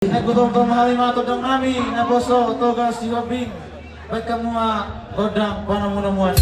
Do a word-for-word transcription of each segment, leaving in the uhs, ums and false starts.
Naeng hutomtom hami ma tondang nami naposo Toga Sihombing. Baen hamu ma gondang panomunomuan.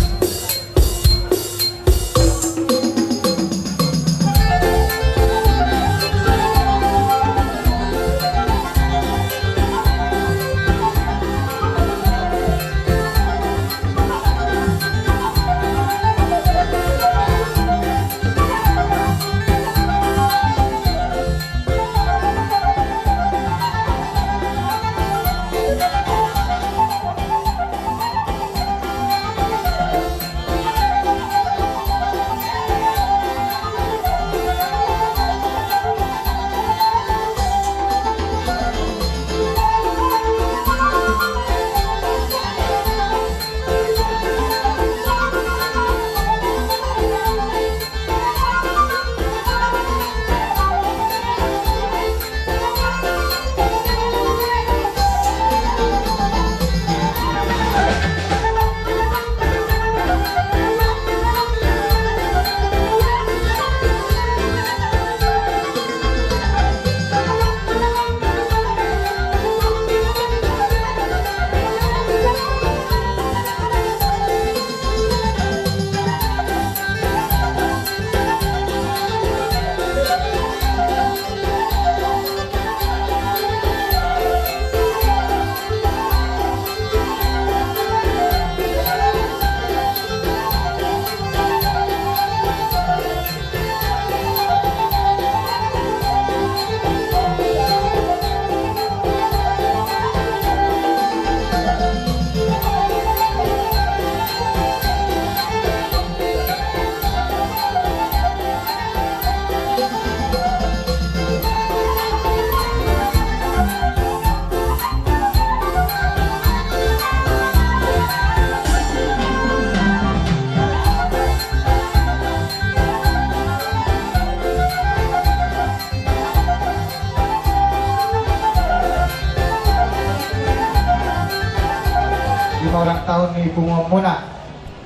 Ima ulang tahun ni punguanmuna.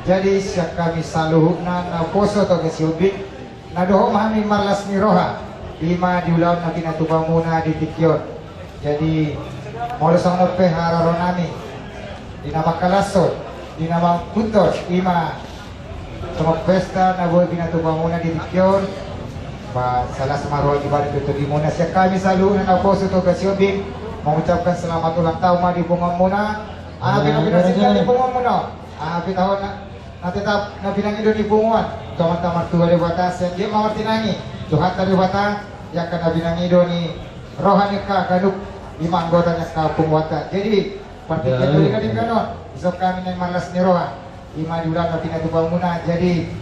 Jadi sian hami saluhutna naposo Toga Sihombing, na dohot ma hami marlas ni roha, ima di ulaon na pinatupamuna di tingki on. Jadi molo songon on pe haroro nami, di na mangkalashon, di na mangkuthon, ima songon pesta na boi pinatupamuna di tingki on. Ba, las ma roha di badan dohot tondimuna. Sian hami saluhutna naposo Toga Sihombing, mengucapkan selamat ulang tahun ma di punguanmuna. Aha pe na pinasinta ni punguanmuna, aha pe taon na, na tetap na pinangido ni punguan tu Amanta Martua Debata, sian dia ma martinangi Tuhanta Debata di angka na pinangido ni roha ni angka ganup, ima anggota ni angka punguanta. Jadi partingkian do di na denggan on, dison hami naeng marlas ni roha, ima di ulaon na pinatupamuna. Jadi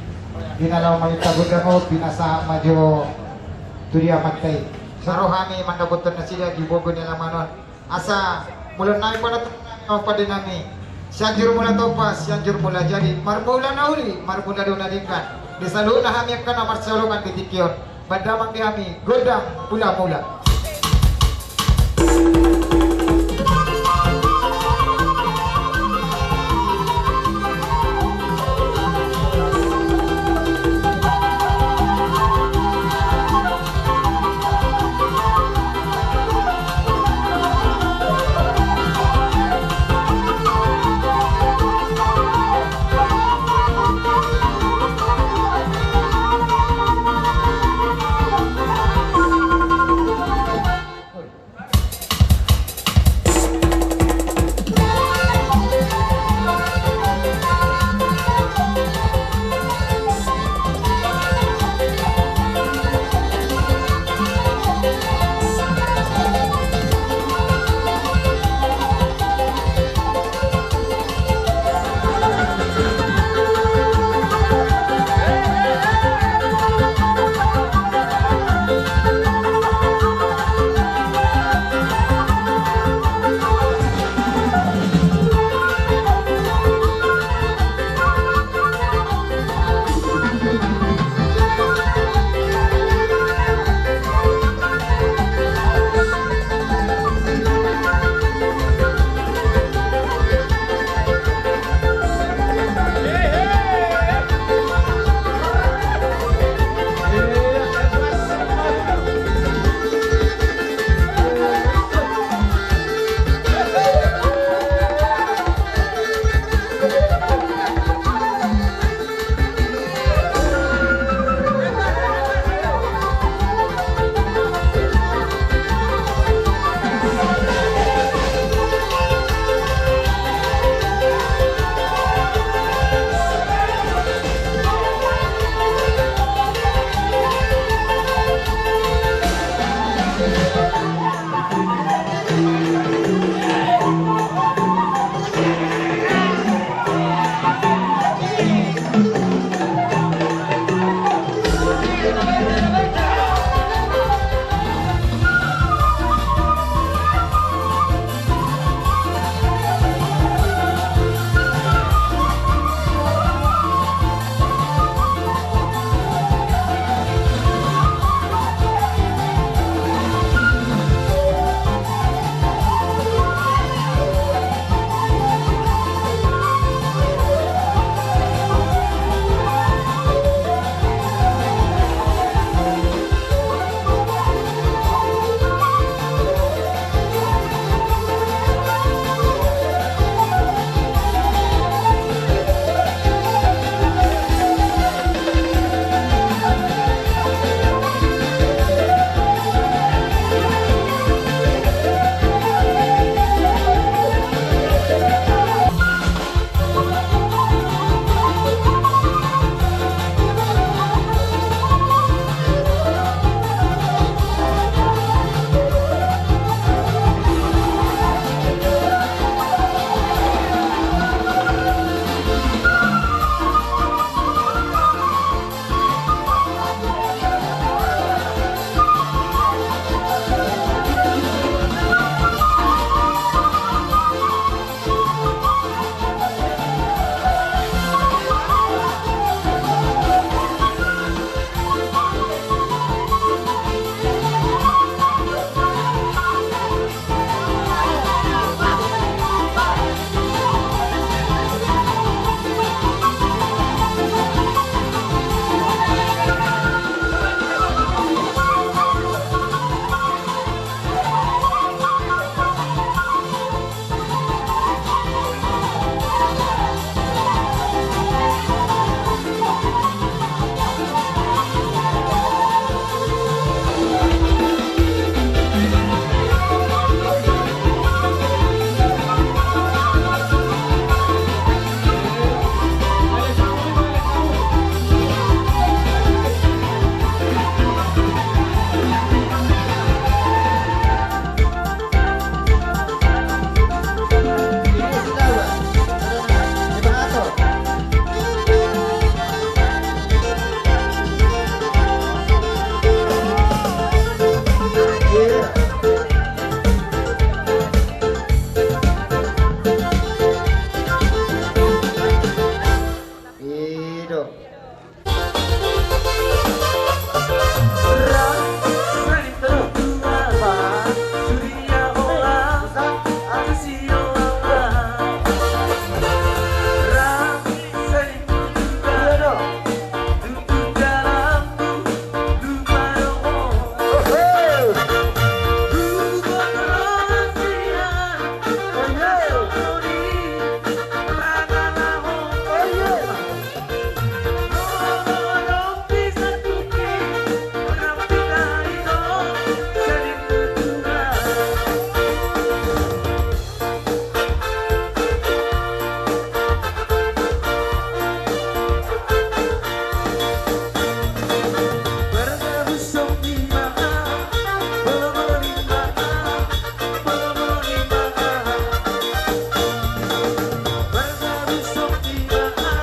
di na laho mangido gondang on, pinasahat ma jo tu dia Amanta i. Sai ro hami mandapothon nasida di bobo ni alaman on. Asa molo nai pala tu nami, pande nami, Sianjur Mula Tompa, Sianjur Mula Jadi, marmula na uli, marmula do na denggan di saluhutna hami angka na marsioloan di tingki on. Baen damang di hami gondang mula-mula.